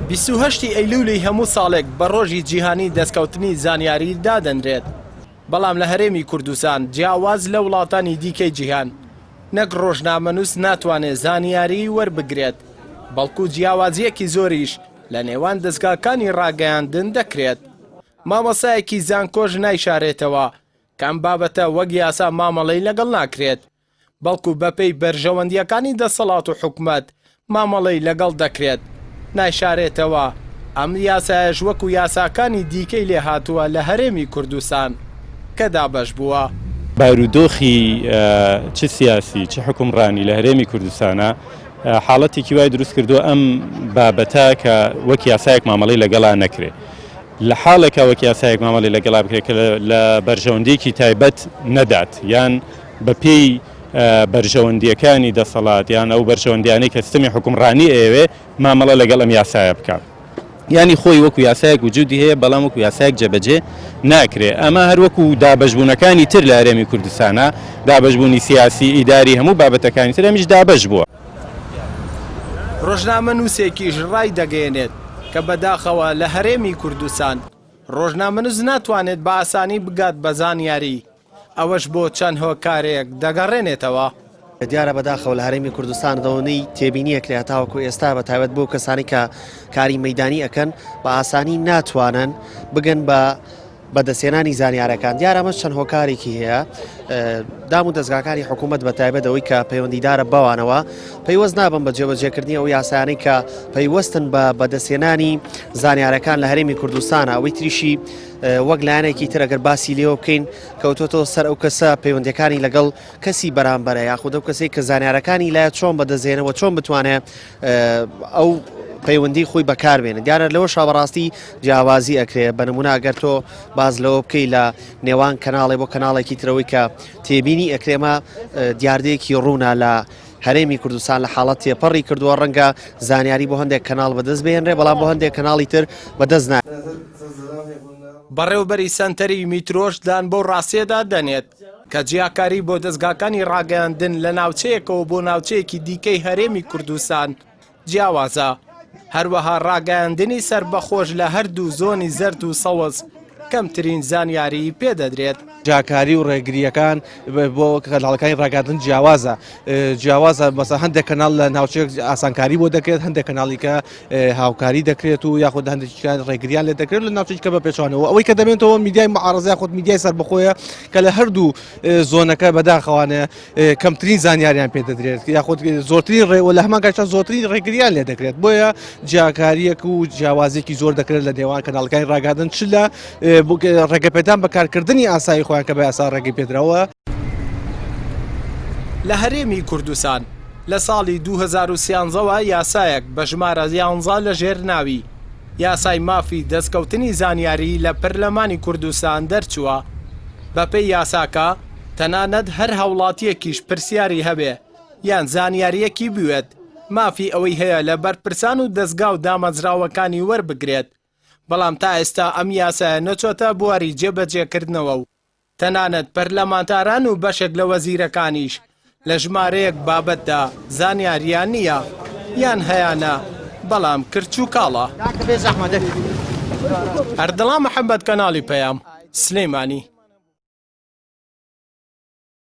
28 ی ئەیلولی هەموو ساڵێک بە ڕۆژی جیهانی دەستکەوتنی زانیاری دادەنرێت، بەڵام لە هەرێمی کوردستان جیاواز لە وڵاتانی دیکەی جیهان نەک ڕۆژنامەنووس ناتوانێت زانیاری وەربگرێت، بەڵکو جیاوازییەکی زۆریش لە نێوان دەزگاکانی ڕاگەیاندن دەکرێت. مامۆستایەکی زانکۆش نایشارێتەوە کە ئەم بابەتە وەک یاسا مامەڵەی لەگەڵ ناکرێت، بەڵکو بەپێی بەرژەوەندییەکانی دەسەڵات و حکومەت مامەڵەی لەگەڵ دەکرێت، نایشارێتەوە ئەم یاسایەش وەکو یاساکانی دیکەی لێهاتووە لە هەرێمی کوردستان کە دابەش بووە. بارودۆخی چ سیاسی چ حوکمڕانی لە هەرێمی کوردستانا حاڵەتێکی وای دروست کردووە ئەم بابەتە کە وەک یاسایەک مامەڵەی لەگەڵا نەکرێ لە حاڵێکا وەک یاسایەک مامەڵەی لەگەڵا بکرێت کە لە بەرژەوەندیەکی تایبەت نەدات یان بە پێی بەرژەوەندیەکانی دەسەڵات یان ئەو بەرژەوەندیانەی کە سیستەمی حوکمڕانی ئەیەوێ مامەڵە لەگەڵ ئەم یاسایە بکا. یانی خۆی وەکو یاسایەک وجودی هەیە بەڵام وەکو یاسایەک جێبەجێ ناکرێ. ئەمە هەر وەکو دابەشبوونەکانی تر لە هەرێمی کوردستانا، دابەشبوونی سیاسی، ئیداری، هەموو بابەتەکانی تر ئەمیش دابەش بووە. ڕۆژنامەنووسێکیش ڕایدەگەیەنێت کە بەداخەوە لە هەرێمی کوردستان ڕۆژنامەنووس ناتوانێت بە ئاسانی بگات بە زانیاری، ئەوەش بۆ چەند هۆکارێک دەگەڕێنێتەوە. دیارە بەداخەوە لە هەرێمی کوردستان دەوەنەی تێبینی ئەکرێ هەتاوەکو ئێستا بە تایبەت بۆ کەسانی کە کاری مەدانی ئەکەن بە ئاسانی ناتوانن بگەن بە بەدەستهێنانی زانیارەکان دیارە ئەمەش چەند هۆکارێکی هەیە دام و دەزگاکانی حکوومەت بە تایبەت ئەوەی کە پەیوەندیدارە بەوانەوە پەیوەست نابن بە جێبەجێکردنی ئەو یاسایانەی کە پەیوەستن بە بەدەستهێنانی زانیارەکان لە هەرێمی کوردستانە ئەوەی تریشی وەک لایەنێکی تر ئەگەر باسی لێوە بکەین کەوتۆتەوە سەر ئەو کەسە پەیوەندەکانی لەگەڵ کەسی بەرامبەرە یاخود ئەو کەسێک کە زانیارەکانی لایە چۆن بەدەستێنەوە چۆن بتوانێت ئەو پەیوەندی خۆی بەکاربێنێت دیارە لەوە شابەڕاستی جیاوازی ئەکرێ بە نمونە ئەگەر تۆ باز لەوە بکەی لە نێوان کەناڵێ بۆ کەناڵێکی ترەوەی کە تێبینی ئەکرێمە دیاردەیەکی ڕوونە لە هەرێمی کوردستان لە حاڵەت تێپەڕی کردووە ڕەنگە زانیاری بۆ هەندێک کەناڵ بەدەست بهێنرێ بەڵام بۆ هەندێک کەناڵی تر بەدەست نا. بەڕێوبەری سەنتەری میترۆش دان بەو ڕاستیەدا دەنێت کە جیاکاری بۆ دەزگاکانی ڕاگەیاندن لە ناوچەیەکەوە بۆ ناوچەیەکی دیکەی هەرێمی کوردستان جیاوازە، هەروەها ڕاگەیاندنی سەربەخۆش لە هەردوو زۆنی زەرد و سەوز کەمترین زانیاریی پێدەدرێت. جیاکاری و ڕێگرییەکان بۆ کەناڵەکانی ڕاگەیاندن جیاوازە جیاوازە مەسە هەندێک کەناڵ لە ناوچەیەک ئاسانکاری بۆ دەکرێت هەندێک کەناڵی کە هاوکاری دەکرێت و یاخود هەندێکیان ڕێگریان لێ دەکرێت لە ناوچەی کە بە پێچوانەوە ئەوەی کە دەبێتەوە میدیای معارەزە یاخود میدیای سەربەخۆیە کە لە هەردوو زۆنەکە بەداخەوانە کەمترین زانیاریان پێ دەدرێت یاخود زۆرترین ڕێ و لە هەمان کاتدا زۆرترین ڕێگریان لێ دەکرێت بۆیە جیاکاریەک و جیاوازێکی زۆر دەکرێت لە نێوان کەناڵەکانی ڕاگەاندن چ لە ڕێگەپێدان بە کارکردنی ئاسایی خۆیان کە بە یاسا ڕێگەی پێدراوە. لە هەرێمی کوردستان لە ساڵی 2013 وە یاسایەک بە ژمارە یانزە لە ژێر ناوی، یاسای مافی دەستکەوتنی زانیاری لە پەرلەمانی کوردستان دەرچووە. بەپێی یاساکە، تەنانەت هەر هاوڵاتییەکیش پرسیاری هەبێ یان زانیارییەکی بوێت، مافی ئەوەی هەیە لە بەرپرسان و دەزگا و دامەزراوەکانی وەربگرێت، بەڵام تا ئێستا ئەم یاسایە نەچۆتە بواری جێبەجێکردنەوە و تەنانەت پەرلەمانتاران و بەشێک لە وەزیرەکانیش لە ژمارەیەک بابەتدا زانیارییان نییە یان هەیانە بەڵام کرچ و کاڵە. ئەردەڵان محەمەد، کەناڵی پەیام، سلێمانی.